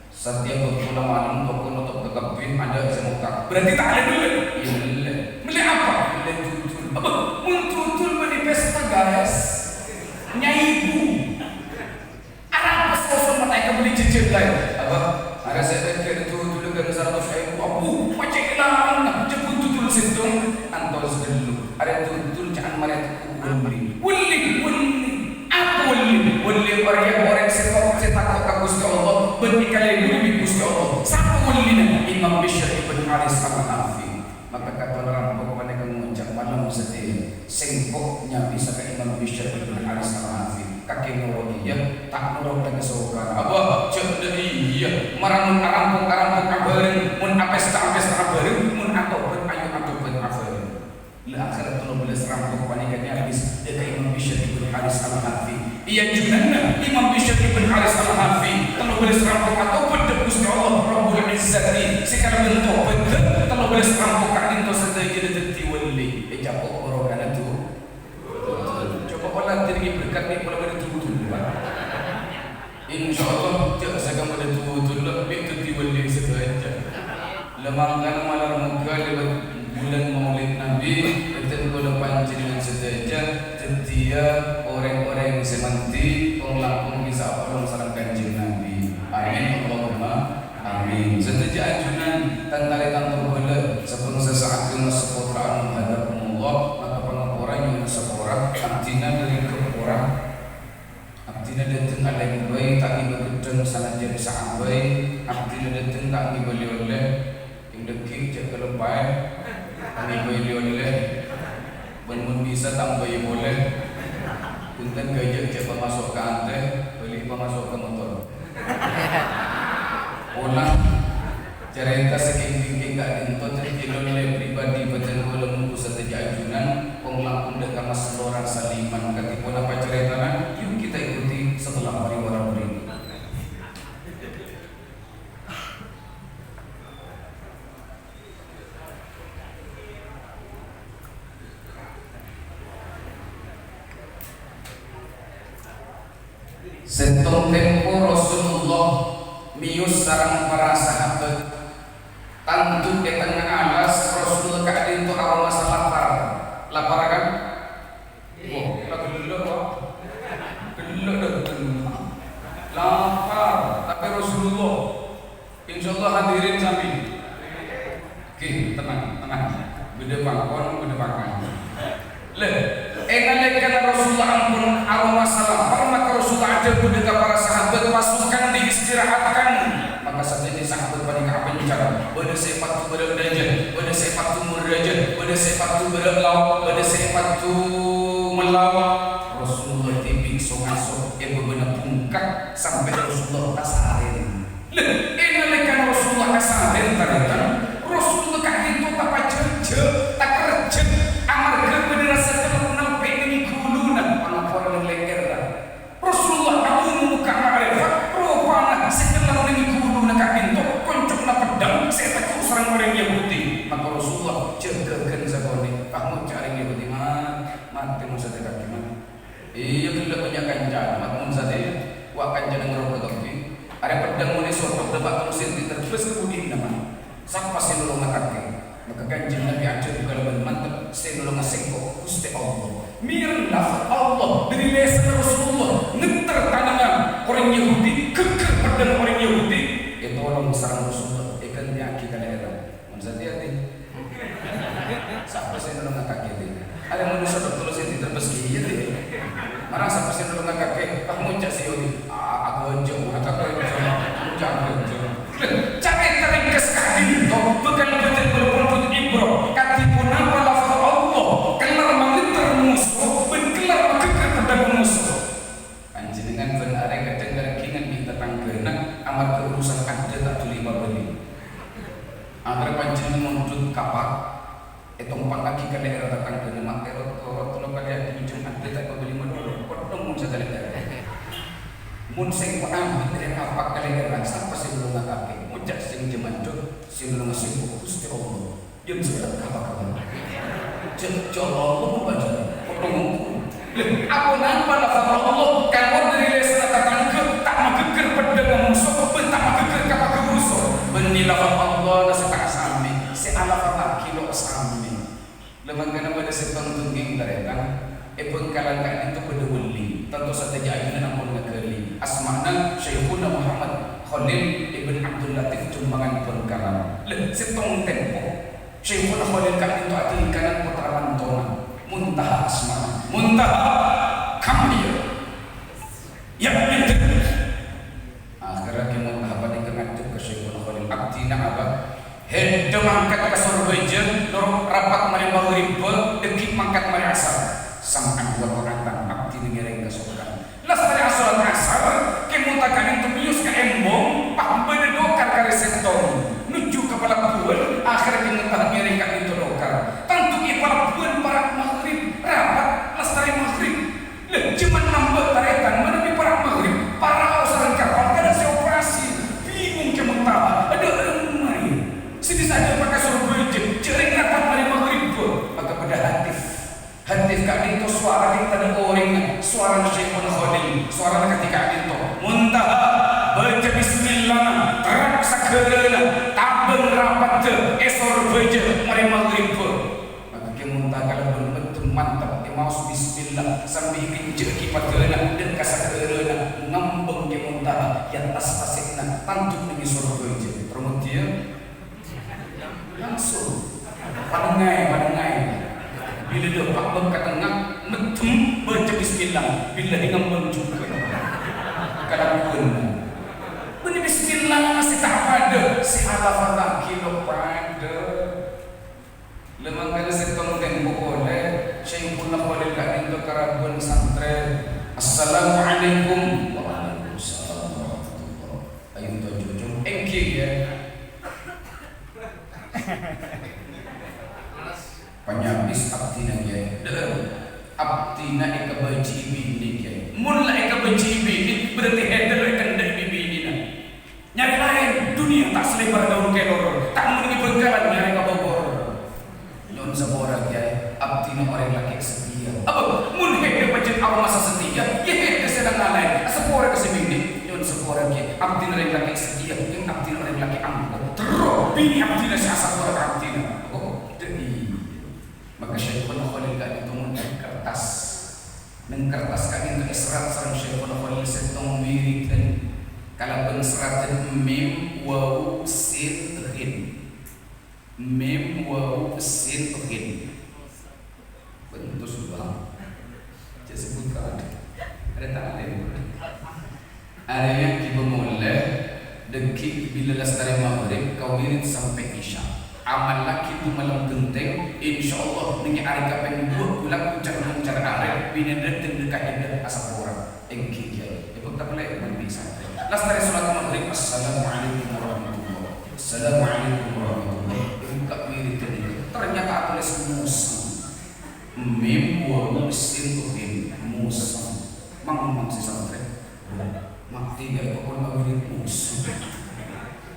Satèya bâkto la malem, toko notop kakabbhi, adâ' sè mokka'. Berarti ta' lè mellè? Iyâ, mellè. Mellè apa? Mellè dudul. Apa? Mon dudul bânnè pesta, guys. Nyaibu. Arapa sosona èkabelli jhâjhân laèn? Apa? Arè sè pèkkèr dudul ghân saratos èbu, abu, ma' cè' èlarang, jhâ' bân dudul sèttong, antos ghâllu. Arè dudul ca'an marè tako' wali. Wali, wali. Apa wali? Wali orèng, orèng sè tako', sè tako' ka Ghustè Allah, bân èkalèburi bi' Ghustè Allah. Sapa walina? Imam Bishr ibn Haris Al-Hafi. Maka katon rampok panèka ngoca', "Malem satèya, sèngko' nyabisa ka Imam Bishr bin Haris Al-Hafi. Kakè noro' iyâ, ta' noro' laghi sokana." Abâ, jhâ' dâ' iyâ. Mara mon arampok, arampok abhâreng, mon apesta, apesta abhâreng, mon atobhât, ayo atobhât abhâreng. Lè, akhèrra tello bellâs rampok panèka nyabis dâ' ka Imam Bishr bin Haris Al-Hafi. È ajunanna Imam Bishr bin Haris Al-Hafi, tello bellâs rampok atobhât dâ' Ghustè Allah Rabbul Izzati, sè kalabân tobhâddhâ tello bellâs rampok ka'dinto sadhâjâna dhâddhi wali. Ècapo' barokana du-, coba pola dâddhi berkat nè' pola bâdâ dudul, Pak. Insyaallah, jhâ' sakamma dâddhi dudul, bi' dâddhi wali sadhâjâ. Lè mangkana malar moghâ lèbât bulân Maulid Nabi, bhâdhân kaulâ panjhennengngan sadhâjâ dhâddhiyâ orèng-orèng sè mandhi kong-langkong bisa apolong sareng Kanjeng Nabi. Amin, Allahumma amin. Sadhâjâ ajunan, tan-tarètan torbhâlâ, sabhângsa saagama sapotra anu hadakumullah, maka pangapora nyo'ona sapora, abdhina dâri ghâpora. Abdhina dâteng alèng bhâi, ta' ngibâ ghedhâng sanajjhân sa'a bhâi. Abdhina dâteng ta' ngibâ lè-ollè. Èngdhâghi jhâ' kaloppaè. Ngibâi lè-ollè. Bân mon bisa tambâi polè. Bhunten ghâjâ' jhâ' pamaso' ka atè, bâli' pamaso' ka motor. Pola. Carèta sè kèng-kèng ka'dinto dhâddhi lè-ollè pribadi bhâdhân kaulâ mongghu sadhâjâ ajunan, kong-langkong dâ' ka Mas Lora Saliman, kadhi ponapa carètana? Yuk kita ikuti setelah pariwara berikut. Sèttong tempo Rasulullah mèyos sareng para sahabat. Tandu è tengnga alas, Rasulullah ka'dinto aromasa lapar. Lapar, kan? Oh, la ghellu', Pak. Ghellu' dâ'. Lapar, tapè Rasulullah. Insyaallah hadirin sami. Oke, tenang, tenang. Bâdâ pangkon, bâdâ pangan. Lè, è nalèkana Rasulullah ampon aromasa lapar, maka Rasulullah adhâbu dâ' ka para sahabat, "Pasukan diistirahatkan." Maka sadhâjâ sahabat panèka apencar. Bâdâ sè èpaddhu bârâ' dâjâ, bâdâ sè èpaddhu mor dâjâ, bâdâ sè èpaddhu bârâ' lao', bâdâ sè èpaddhu mellao. Rasulullah dhibi' so-ngaso è bâbâna bungka sampè' Rasulullah tasarèn. Lè, è nalèkana Rasulullah asarèn, tarètan, Rasulullah ka'dinto tapajhâjhâ', takerjhât, amarghâ bâdâ rassa cellep nèmpè' neng ghuluna, pangaporra neng lèkèrra. Rasulullah abu mabukka' ma'rifat, ropana sè cellep neng ghuluna ka'dinto konco'na peddhâng sè ètegghu' sareng orèng Yahudi. Maka Rasulullah jâgâ ghân sakonè', pas ngoca' orèng Yahudi, "Ma-, matè mon satèya kakè, ma'." Iyâ, ghellâ' bânnya' kancana, Mat, mon satèya, wa' kancana ngarok kabbhi. Arè peddhâng mon èsodok, dâpa' tolong senti terbes ka budina, Mat. Sapa sè nolonga kakè? Maka Kanjeng Nabi adhâbu kalabân mantep, "Sè nolonga sèngko', Ghustè Allah." Mèreng lafaz Allah dâri lèsanna Rasulullah, ngetter tanangnga orèng Yahudi, ghegghâr peddhâng orèng Yahudi, ètolong sareng Rasulullah, èghântèyaghi ka lè'èrra. Mon satèya, tè. Sapa sè nolonga kakè, tè? Arè manossa dâ' tolong senti terbes kèya, tè. Marè sapa sè nolonga kakè? Pas ngoca' sè Yahudi, "A-, aghâjâ, ma' ta' aghâjâ, ngoca' aghâjâ." Carèta rèngkes ka'dinto bhâkal bâdâ polè pondhut ibrah, kadhi ponapa lafaz Allah kellar mangetter moso bân kellar maghegghâr peddhâng moso. Panjhennengngan bân arè kadhâng ngarèngngaghi tatangghâna amarghâ urusan adat ta' dhuli pabâli. Akhèrra panjhennengngan mondhut kapak, ètompangngaghi ka lè'èrra tatangghâna, "Ma' terro-, terro tello kalè aghâjhâ adat ta' pabâli mandhâr, kodhung mon sakalè." Mon sèngko' abit rèya kapak ka lè'èrra, sapa sè nolonga kakè? Ngoca' sè ngajhâ mandhâr, sè nolonga sèngko' Ghustè Allah. Jhâ' sè kapak-kapak. Jhâ', jhâ' Allah, kodhung ngongkon. Lè, aponapa lafaz Allah kalowar dâri lèsanna tatangghâ, ta' maghegghâr peddhângnga moso, bân ta' maghegghâr kapaghâ moso. Bânnè lafaz Allah sè ta' samè, sè alafadhaghi lo' samè. Lè, mangkana bâdâ sè pangdungging tarètan, è Bhângkalan ka'dinto bâdâ wali. Tanto sadhâjâ ajunan ampon ngaghâli. Asmana Syaikhuna Muhammad Khalil Ibn Abdul Latif Jumbangan Bhângkalan. Lè, sèttong tempo. Syaikhuna Khalil ka'dinto adhâlikanan pottra mantona, Muntaha asmana. "Muntaha, come here." "Yâ, nèddhâ." Akhèrra Kè Muntaha panèka ngadhep ka Syaikhuna Khalil, "Abdhina, Abah, hèddhâ mangkat ka Sorbhâjâ, lorok rapat marè maghribbhâ, dhâggi' mangkat marè asar. Sam'an wa tha'atan, abdhina ngèrèng kasokan." Lastarè asolat asar, Kè Muntaha ka'dinto mèyos ka embong, pas bâdâ dhokar karè sèttong, nojjhu ka palabbhuwân, akhèrra Kè Muntaha ngèrèng ka'dinto dhokar. Tanto è palabbhuwân para' maghrib, rapat lastarè maghrib. Lè, jhâman lambâ' tarètan, manabi para' maghrib, parao sareng kapal tadâ' sè operasi. Bingung Kè Muntaha, adâ' remma rèya. Sè bisa adâpa' ka Sorbhâjâ, jhâ' rèng rapat marè maghrib, maka bâdâ hatif. Hatif ka'dinto sowara ghi' tadâ' orèngnga, sowarana Syaikhona Khalil, sowarana kadhi ka'dinto. "Muntaha, bâca bismillah, terrak saghârâna, tabâng rapaddhâ è Sorbhâjâ marè maghribbhâ." Maka Kè Muntaha kalabân meddhem mantep èmaos bismillah, sambi èkenjhâ'aghi paddhâna dâ' ka saghârâna, ngambâng Kè Muntaha è attas tasè'na, tandu' neng è Sorbhâjâ. Terro moddhiyâ? Langsung. Padâ ngaè, padâ ngaè. Bilâ dâpa' bâk ka tengnga, meddhem, bâca bismillah. Bilâ ngambâng jhughân. Kalabbhuna. Bânnè bismillah sè ta' padâ, sè alafadhaghi lo' padâ. Lè mangkana sèttong tempo polè, Syaikhuna Khalil ka'dinto ka rabuwân santrè. "Assalamualaikum." "Waalaikumsalam warahmatullah." Ayo, tojhu, jhung. Èngghi, yâ. Panyabis abdhina, yâ. Dâ', abdhina èkabâji'i binè, yâ. Mon la èkabâji'i binè, berarti hèdâ lo' èkendhâ'i bi-binèna. Nyarè laèn, dunnya ta' salèbar daun kelor, ta' mon è Bhângkalan nyarè ka Bogor. Nyo'on sapora, Kèyaè, abdhina orèng lakè' setia. Apa? Mon hèdâ pajhât aromasa setia, yâ hèdâ sè nangalaè, sapora ka sè Ini abdina sè asapora ka abdina. Oh, dhâ' iyâ. Maka Syaikhona Kholil ka'dinto ngonḍhâk kertas. Neng kertas ka'dinto èserrat sareng Syaikhona Kholil sèttong wiridan kalabân serradhân mim, wawu, sin, ghin. Mim, wawu, sin, ghin. Bhunten, Bang. Jhâ' sebut ka adâ'. Arè ta' alè. Arèya ghibâ molè, dhâggi' bilâ lastarè maghrib, kawirid sampè' isya. Amallaghi ḍu malem bhenteng, insyaallah nèng arè kapèng ḍuwâ' bulâ moncar-moncar arè, binèna dhâteng dhâ-, ka jhâ' asapora. Èngghi, Kèyaè. Èbhunten polè, mon bisa. Lastarè sholat maghrib, "Assalamualaikum warahmatullah. Assalamualaikum warahmatullah." Èbukka' wirid ghânèka. Ternyata atolès mosèm. Mim, wawu, sin, ghin, mosèm. Mang-, mang sè santrè. Mati ghi' pokon awirid mosèm.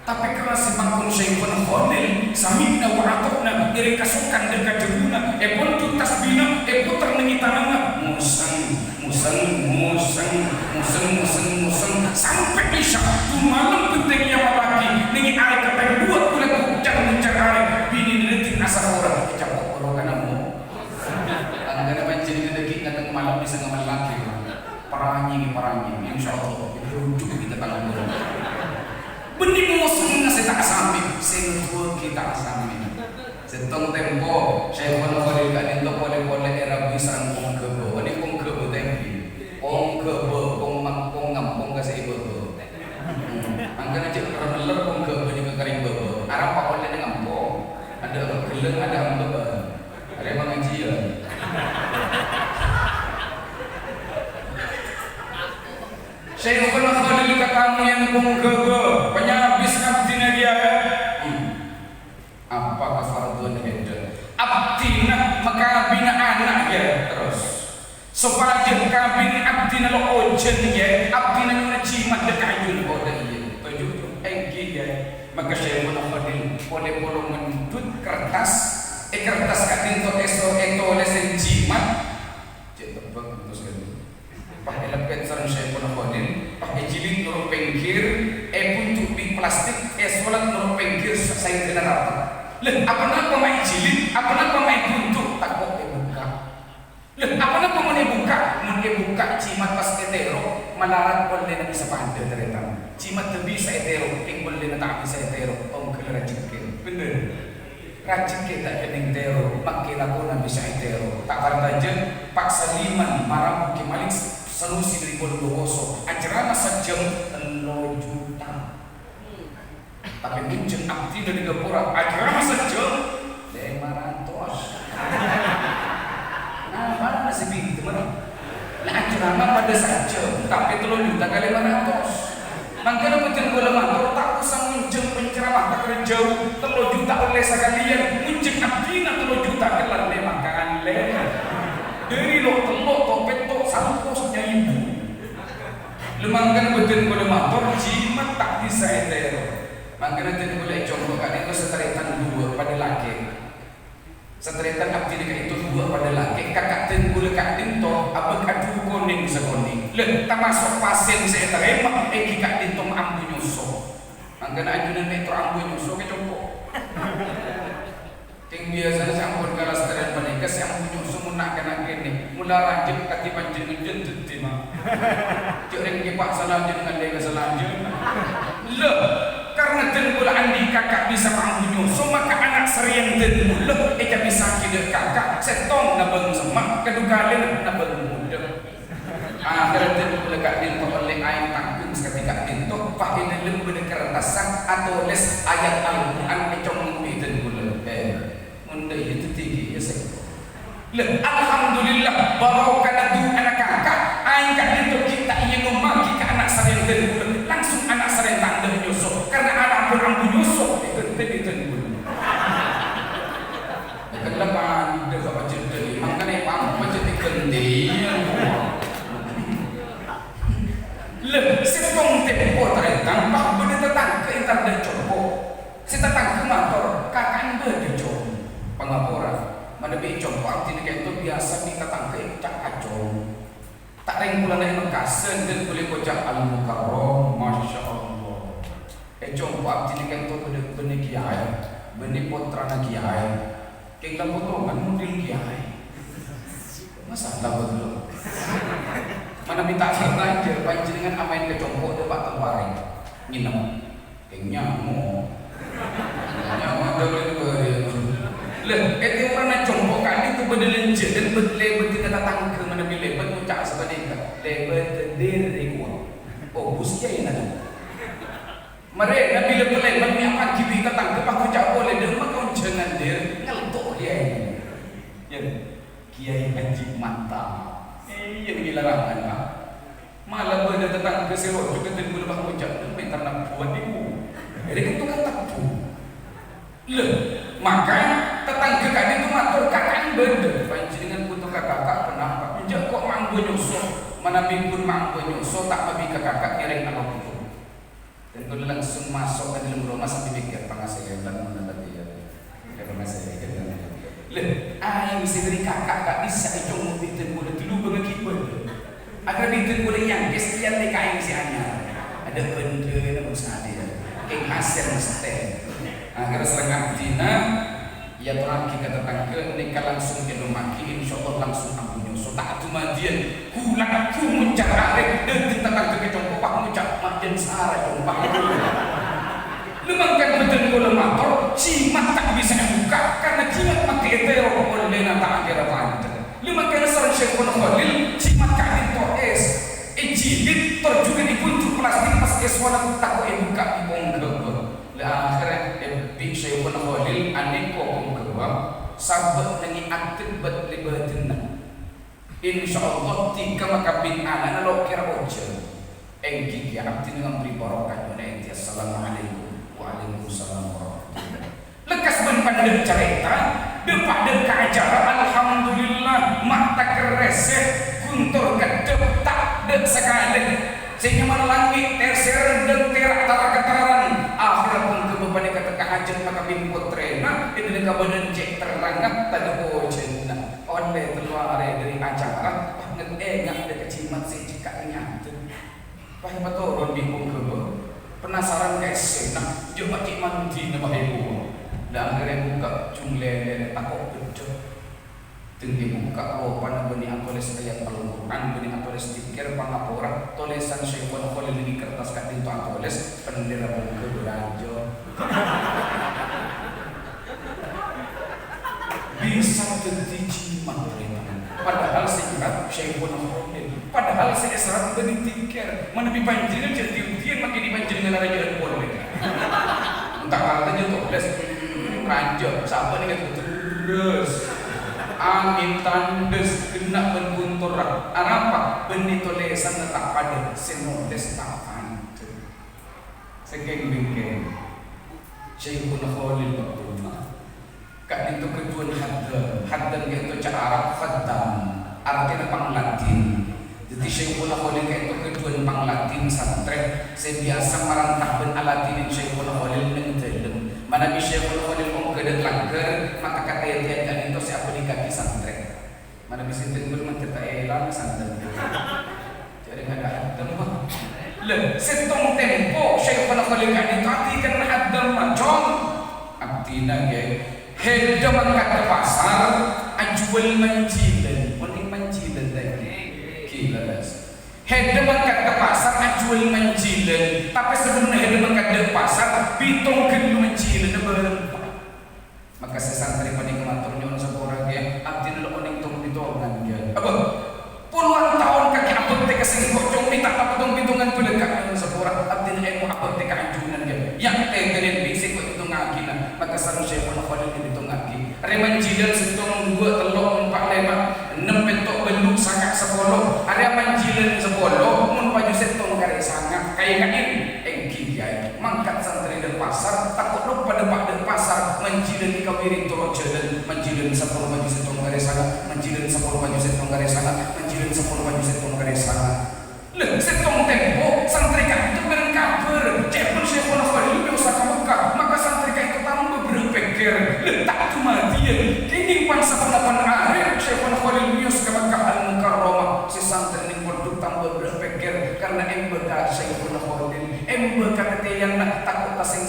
Tapè kerra sè mangkon Syaikhona Kholil, sami'na wa ata'na, ngèrèng kasokan ḍâ' ka dhâbuna, èpondhut tasbina, èpoter neng è tanangnga, mosèm, mosèm, mosèm, mosèm, mosèm, mosèm, sampè' isya, ḍu malem bhenteng èamallaghi, nèng arè kapèng ḍuwâ' bulâ ghânèka moncar arè, binèna dhâteng asapora, ècapo' bhârokana mo-, Anggana panjhennengngan dhâggi' ngateng malem bisa ngamallaghi. Parangèng, parangèng. Insyaallah, rujuk kita tanggung. Bânnè mosèmma sè ta' asamè, sè ngodhuwâghi ta' asamè. Sèttong tempo, Syaikhona Kholil ka'dinto polè-polè èrabuwi sareng kong ghâbâ. Bânnè kong ghâbâ tèngghi. Kong ghâbâ, kong mang-, kong ngampong ka sè èbâbâ. Hmm. Mangkana jhâ' kerrang ellèr kong ghâbâ nèka karèng bâbâ. Arapa polè nèng ngampong. Aḍâ' ghellâng, aḍâ' ambek. Arè pangajiân. Syaikhona Kholil katamoyan kong ghâbâ, panyabis abdhina kèyaè. Hmm. Apa kafardhuan hèdâ? Abdhina makabina ana' kèyaè. Terros. Sopajâ kabin abdhina lo' ojhân, yâ, abdhina nyo'ona jimat ḍâ' ka ajun. Oh, ḍâ' iyâ. Toju', toju'. Èngghi, yâ. Maka Syaikhona Kholil polè-polè ngendhut kertas, è kertas ka'dinto èso-, ètolèsè jimat. Cè' tebbhâk, terros kan. Pas èleppet sareng Syaikhona Kholil, pas èjilid noro' pèngghir, èbuntu bi' plastik, èsolat noro' pèngghir sa-, saèngghâna rapet. Lè, aponapa ma' èjilid? Aponapa ma' èbuntu? Tako' èbukka'. Lè, aponapa mon èbukka'? Mon èbukka' jimat pas ètèro', malarat ollèna bisa paḍâ, tarètan. Jimat ḍâ' bisa ètèro', kèng ollèna ta' bisa ètèro', ongghâl rajhekkè. Bhender. Rajhekkè ta' kennèng tèro', makè lakona bisa ètèro'. Ta' partajâ, Pak Saliman mara Bukit Malik Sanusi ḍâri Bondowoso, acerama sajjhâm tello juta. Tapè monjhâng abdhina ḍâri ghâpora, acerama sajjhâm lèma ratos. Napa sè bhidhâ, mara? La acerama paḍâ sajjhâm, tapè tello juta ka lèma ratos. Mangkana bhâdhân kaulâ mator, ta' osa monjhâng penceramah takara jhâu, tello juta ollè sakalèyan, monjhâng abdhina tello juta kellar lèma kali. Ḍâri lo' tello' to' pètto' satos nyaibu. Lè mangkana bhâdhân kaulâ mator, jimat ta' bisa ètèro'. Mangkana dhân kaulâ è compo' ka'ḍinto satarètan ḍuwâ' paḍâ lakè'. Satarètan abdhina ka'ḍinto ḍuwâ' paḍâ lakè', kaka' dhân kaulâ ka'ḍinto abâk aḍu konèng sakonè'. Lè, tamaso' pasèn sè ètarèma èngghi ka'ḍinto ambu nyoso. Mangkana ajunan mètro ambu nyoso kè compo'. Kèng biyasana sè ampon kalastarèn panèka sè ambu nyoso mon na'-kana' kènè'. Mola rajhep kadhi panjhennengngan jhân dhâddhi, ma'. Jhâ' rèng kèpa' salajân ngallè ka salajân. Lè, karna dhân kaulâ anḍi' kaka' bisa ambu nyoso, maka ana' sarèyan dhân kaulâ èkabisaghi ḍâ' kaka', sèttong nabâng semma', kaḍu kalèna nabâng moḍâ. Akhèrra dhân kaulâ ka'ḍinto ollè aèng tangghung sakadhi ka'ḍinto, pas è ḍâlem bâḍâ kertasan atolès ayat Al-Qur'an ècomong bi' dhân kaulâ. Eh, mon ḍâ' iyâ dhâddhi ghi' iyâ sèngko'. Lè, alhamdulillah, barokana du'ana kaka', aèng ka'ḍinto ghi' ta' iyâ ngommaghi ka ana' sarèyan dhân kaulâ, langsung ana' sarèyan ta' ḍâ' nyoso, karna ana' pon ambu nyoso, èghântèi bi' dhân kaulâ. Kella pandâ ka pajhât ḍâri, mangkana pamma pajhât èghântèyan. Lè, sèttong tempo tarètan, pas bâḍâ tatangghâ entar ḍâ' compo'. Sè tatangghâ mator, "Kaka'en bâḍâ, Cong?" Pangapora, manabi compo' abdhina ka'ḍinto biyasa bi' tatangghâ èkoca' ka Cong. Ta' rèng polana è Mekkasân, dhân kaulâ èkoca' Al-Mukarram, Masya Allah. È Compo' abdhina ka'dinto bâdâ, bânnè kiyaè, bânnè pottrana kiyaè. Kèng la potongan model kiyaè. Masalah bâdâ. Manabi ta' parcajâ, panjhennengngan amaèn ka compo' dâpa' tempo arè. Ngènep. Kèng nyamo. Nyamo adâ' bâriyâ. Lah, è timorra compo' ka'dinto bâdâ lènjhâ, bâdâ lèbâdhâ tatangghâ manabi lèbât ngoca' sapanèka, "Lèbât dâri kowa." Oh, bus kiyaèna. Marè, nabi lè-, lèbât mè' apa ghi' bi' tatangghâ pas ngoca' polè, "Dâ'emma kaonjhângan, Dir?" Ngelto' kiyaè. Yâ, Kiyaè Haji Mata. Iyâ, nèka larangan, Pak. Mala bâdâ tatangghâ sè roco' ka dhân bulâ pas ngoca', "Mè' terna buwân nèko." Èrè kan tokang tebbu. Lho, maka tatangghâ ka'dinto mator, "Kaka'en bâdâ, panjhennengngan bhuto ka kaka' ponapa? Enjâ' ko' mambu nyoso, manabi pon mambu nyoso, ta' mabi ka kaka' ngèrèng alonto." Dan kaulâ langsung maso' ka dâlem roma sambi mèkkèr, "Pangasèyan mon la tadâ' iyâ." Iyâ, pangasèyan. Lho, aèng sè dâri kaka' ka'dissa' ècongngo' bhidhân kaulâ dilubângngaghi bâdâ. Aghâr bhidhân kaulâ èangkès, èyallè ka aèng sè anyar. Adâ' bhândhâna mon satèya. Kèng hasèl mastè. Aghâr sareng abdhina, Èyatorraghi ka tatangghâ, nèka langsung ènomaghi, insyaallah langsung ambu nyoso. Ta' dumadiyân, ghulâ ghumun cararè, dâteng tatangghâ ka compo' pas ngoca', "Ma' jân sara compa." Lè mangkana bhâdhân kaulâ mator, jimat ta' bisa èbukka', karna jimat makè ètèro ollèna ta' akèra panjhâ. Lè mangkana sareng Syaikhona Kholil, jimat ka'dinto èjilid, tor jhughân èbunjuk plastik pas èsolat tako' èbukka' bi' pongghâbâ. Lè akhèrra èbi' Syaikhona Kholil anèko pongghâbâ, sabâ' nangè' addhep bât lèbâdânna. Insyaallah, dhika makabin ana'na lo' kèra ojhân. Èngghi kèya abdhina ngambrè barokah nyo'ona èngghi. Assalamualaikum. Waalaikumsalam warahmatullahi. Lekkas bân pandhâ' carèta, dâpa'-dâpa' ka acara, alhamdulillah, ma' takerrèsè, ghuntor keddhep, tadâ' sakalè. Sè nyamana langngè', tèsèr, dântèra' tar-kataran. Akhèrra pongghâbâ panèka tekka hajhât makabin pottrèna, è dâlem kabâdâ'ân cè' terrangnga, tadâ' ojhânna. Ollè tello arè dâri acara, pas ngè-, èngà' dâ' ka jimat sè cè' ka'dinto nyaddhep. Pas èpatoron bi' pongghâbâ. Penasaran ka èssèna, jhâ' ma' cè' mandhina pas èbuwâng. Lè akhèrra èbukka' jhung lèlèna tako' beddhâ. Dântè' bukka' lopana bânnè atolès ayat Al-Qur'an, bânnè atolès dzikir, pangapora, tolèsan Syaikhona Kholil nèng kertas ka'dinto atolès, pendhârâ pongghâbâ rajâ. Bisa dhâddhi jimat, rè. Padahal sè nyerat Syaikhona Kholil. Padahal sè èserrat bânnè dzikir. Manabi panjhennengngan jhâ' dhi-udhiyân, makè dhi' panjhennengngan arajâ'ân polè. Èntar artèna tolès, hmm, rajâ, sabâ' nèka terros. Angèn tandhâs, ghenna' bân ghuntorra. Arapa? Bânnè tolèsanna ta' padâ, sè nolès ta' padâ. Sè kèng-bingkèng. Syaikhona Kholil Ba'dullah. Ka'dinto ghâdhuwân haddam. Haddam ka'dinto ca' Arab, khaddam. Artèna pangladhin. Dhâddhi Syaikhona Kholil ka'dinto ghâdhuwân pangladhin santrè sè biyasa maranta bân aladhinin Syaikhona Kholil neng dhâlem. Manabi Syaikhona Kholil ongghâ dâ' langghâr, maka katètèyan ka'dinto sè abhâlikaghi santrè. Manabi sè dhâlem mandhâr ta' èlang santrè. Jârèya nggak ada haddam, Pak. Lah, sèttong tempo Syaikhona Kholil ka'dinto adhikana haddam, Cong. Abdhina, ngghi. Hèdhâ mangkat ka pasar, ajhuwâl manjhilân. Mon nèng manjhilân, ta' èngghi? Ghi, lerres. Hèdhâ mangkat ka pasar, ajhuwâl manjhilân. Tapè sabellunna hèdhâ mangkat dâ' pasar, bitong ghâllu manjhilânna bârâmpa. Maka sè santrè panèka mator, "Nyo'on sapora, Kè, abdhina lo' onèng tong-bitongan, Kè." Apa? Polowan taon kakè abhâktè ka sèngko', Cong, mè' ta' patong-bitongan bâlâkka', nyo'on sapora, abdhina èmo abhâktè ka anjunan, Kè. Yâ, tèngghâlin bi' sèngko' èbitongngaghi, nah. Maka sareng Syaikhona Kholil èbitongngaghi. Arè manjhilân sèttong, duwâ', tello', empa', lèma', ennem, pètto', bâllu', sanga', sapolo. Arè manjhilân sapolo, mon paju sèttong karè sanga'. Kaènga'è, èngghi, Kyaè. Mangkat santrè dâ' pasar, tako' loppa dâpa' dâ' pasar, manjhilân èkabiri toro' jhâlân, manjhilân sapolo paju sèttong karè sanga', manjhilân sapolo paju sèttong karè sanga', manjhilân sapolo paju sèttong karè sanga'. Lha, sèttong tempo, santrè ka'dinto mèreng kabhâr, ca'èpon Syaikhona Kholil mèyosa ka Mekkah, maka santrè ka'dinto tamba berrâ' pèkkèr. Lha, ta' dumadiyân, kèngèng pan-saponapan arè Syaikhona Kholil mèyos ka Mekkah Al-Mukarramah, sè santrè nèng pondhuk tamba berrâ' pèkkèr, karna èmbâ ka Syaikhona Kholil, èmbâ ka katèyanna, tako' ta' sè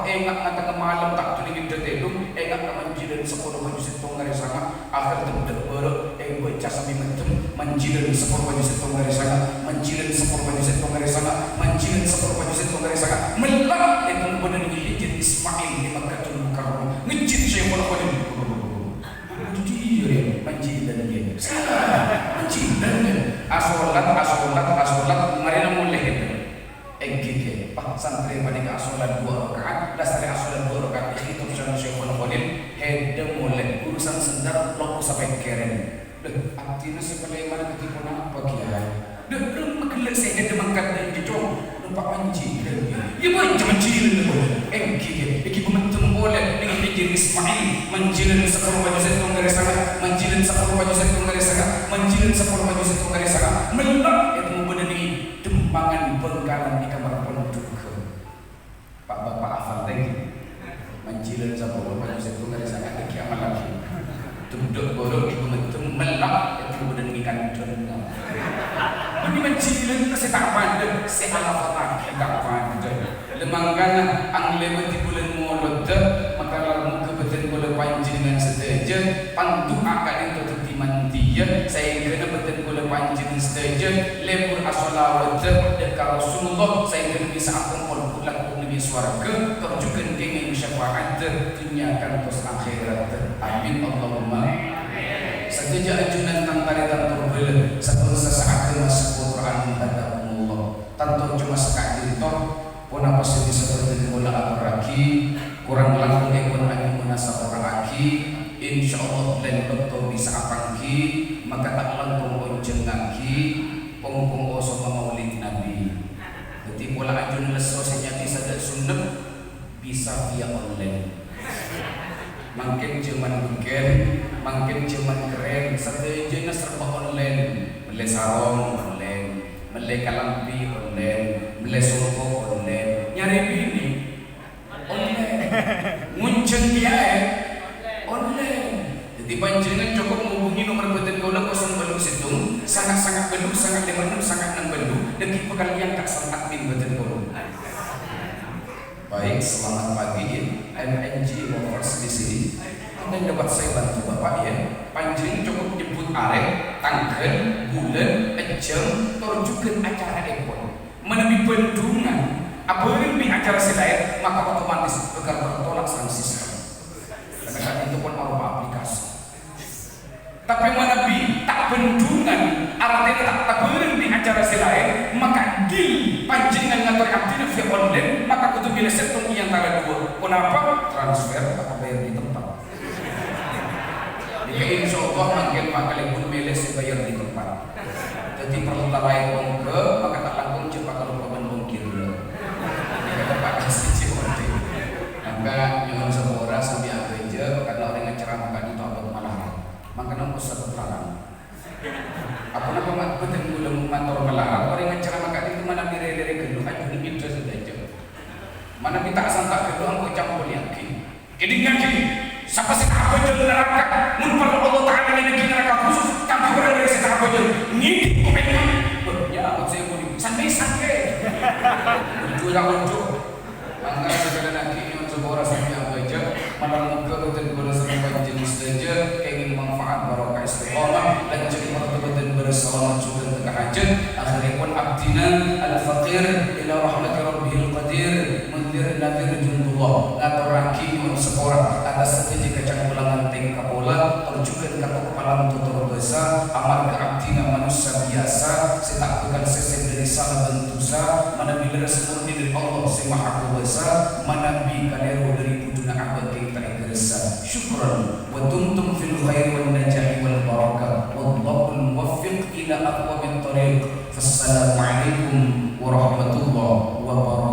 Enga' ngatengnga malem ta' dhuli ngeddhâ tèdung, enga' ka manjilân sapolo bâjhu sèttong arè sanga', akhèr tèdhâ' bârâ' èbâca sambi mèddhem, manjilân sapolo bâjhu sèttong arè sanga', manjilân sapolo bâjhu sèttong arè sanga', manjilân sapolo bâjhu sèttong arè sanga', mella' ètong bâdâ nèng Hijr Ismail è Makkatul Mukarramah, ngejjhit Syaikhul Khalil. Itu dia, manjilân dia. Manjilân dia. Asolat, asolat, asolat, marèna molè. Èngghi, Kè, pas santrè panèka asolat duwâ' raka'at, lastarè asolat duwâ' raka'at èkhitop sareng Syaikhul Khalil, hèdhâ molè, urusan sendal, loppo sapèkkèran. Lho, abdhina sè palèmana kadhi ponapa, Kèyaè? Lho, remma ghellâ' sè hèdhâ mangkat dâri jhâjhâng, loppa manjilân. Iyâ, bâjâ manjilân, Kè. Èngghi, Kè, èngghi pamèddhem polè, nèng Hijr Ismail, manjilân sapolo bâjhu sèttong arè sanga', manjilân sapolo bâjhu sèttong arè sanga', manjilân sapolo bâjhu sèttong arè sanga', mella' ètemmo bâdâ nèng Dempangan Bangkalan è kamar pondhughâ. Pa'-bapa' hafal, Tèng? Manjilân sapolo bâjhu sèttong arè sanga' èngghi amal lagi. Tunduk borok ibu mèddhem mella' èbudhân ngikan donna. Bânnè manjilân sè ta' padâ, sè alafadhaghi ta' padâ. Lè mangkana, anglèbâdhi bulân Molodda, maka la moghâ bâdân kaulâ panjhennengngan sadhâjâ, pandu'a ka'dinto dhâddhi mandiyâ, saèngghâna bâdân kaulâ panjhennengngan sadhâjâ lebur asolawadhâ dâ' ka Rasulullah, saèngghâna bisa akompol polana nèng swarghâ, tor jhughân kèngèng syafa'addhâ dhunnya kantos akhèraddhâ. Amin, Allahumma. Sadhâjâ ajunan tan-tarètan tor bhâlâ, sabângsa saagama sakotor anum hadakumullah. Tanto coma saka'dinto, ponapa sè bisa bâdân kaulâ atorraghi, korang langkongèpon anyo'ona sapora'aghi, insyaallah laèn bâkto bisa apangghi, maka ta' langkong onjhângngaghi, pong-pong osoma Maulid Nabi. Dhâddhi pola ajunan lesso sè nyabisa dâ' sunnep, bisa via online. Mangkèn jhâman bengkèn, mangkèn jhâman kerrèng, sadhâjâna serba online. Mellè sarong online, mellè kalambhi online, mellè songko' online, nyarè binè online, ngonjhâng kèyaè online. Dhâddhi panjhennengngan cokop ngobhungè nomer bâdân kaulâ kosong bâllu' sèttong, sanga' sanga' bâllu', sanga' lèma ennem, sanga' ennem bâllu', dhâggi' bhâkal èangka' sareng admin bâdân kaulâ. Baik, selamat pagi, ya. M N G Lovers di sini. Apa yang dapat saya bantu, Bapak, ya? Panjhennengngan cokop nyebbhut arè, tangghâl, bulân, ejjhâm, tor jhughân acaraèpon. Manabi bhândhungan abhâreng bi' acara sè laèn, maka otomatis bhâkal tertolak sareng sistem. Karena kan itu pon aropa aplikasi. Tapè manabi ta' bhândhungan, artèna ta' tabhâreng bi' acara sè laèn, maka deal panjhennengngan ngatorè abdhina via online, maka kodhu mèlè sèttong è antara dua. Ponapa? Transfer atau bayar di tempat. Jâ, insyaallah, mangkèn bhâkal èpon mèlè sè bayar di tempat. Dhâddhi, pertalite ongghâ, maka ta' langkong jhâ' pakaloppa bân ongghirrâ. Jâ, terima kasih, Cik Odi. Maka, nyo'on sapora sambi abhâjâ, karena orèng acara maka dito abâ' malarat. Mangkana ongko sabâb larang. Aponapa ma-, bhâdhân kaulâ mator malarat, orèng acara maka dito manabi rè-lèrè ghâllu, ajunan bidhâ sadhâjâ. Manabi ta' santa ghâllu, ongko campolèyaghi. Kèdingngaghi, sapa sè ta' abhâjâng naraka, mon parlo Allah Ta'ala ngèdingngaghi naraka khusus, kaangghuy orèng sè ta' abhâjâng, ngèding kopèngnga. Bâh, nyaot sè muni, san-mèsan, kè. Onjhu ta' onjhu. Mangkana sakali lagi, nyo'on sapora sambi abhâjâ, malar moghâ bhâdhân kaulâ sareng panjhennengngan sadhâjâ kèngèng manfaat barokah istiqomah, lanjhâng parlo bhâdhân bârâs salamet jhughân tèka hajhât. Akhèrèpon abdhina Al-Faqir ila Rahmati Rabbihil Qadir, Munzir Nadir Jundullah, ngatorraghi nyo'on sapora atas sadhâjâ kacangkolangan tèngka pola, tor jhughân katokpalan totor bhâsa, amarghâ abdhina manossa biyasa sè ta' bhâkal sèsè dâri sala bân dhusa, manabi lerres murni dâri Allah sè Maha Kobâsa, manabi kalèro dâri budhuna abâ' kèng ta' èghâressa. Syukran, wa dumtum fil khair wan najahi wal barakah. Wallahul muwaffiq ila aqwamit thariq. Assalamualaikum warahmatullahi wabarakatuh.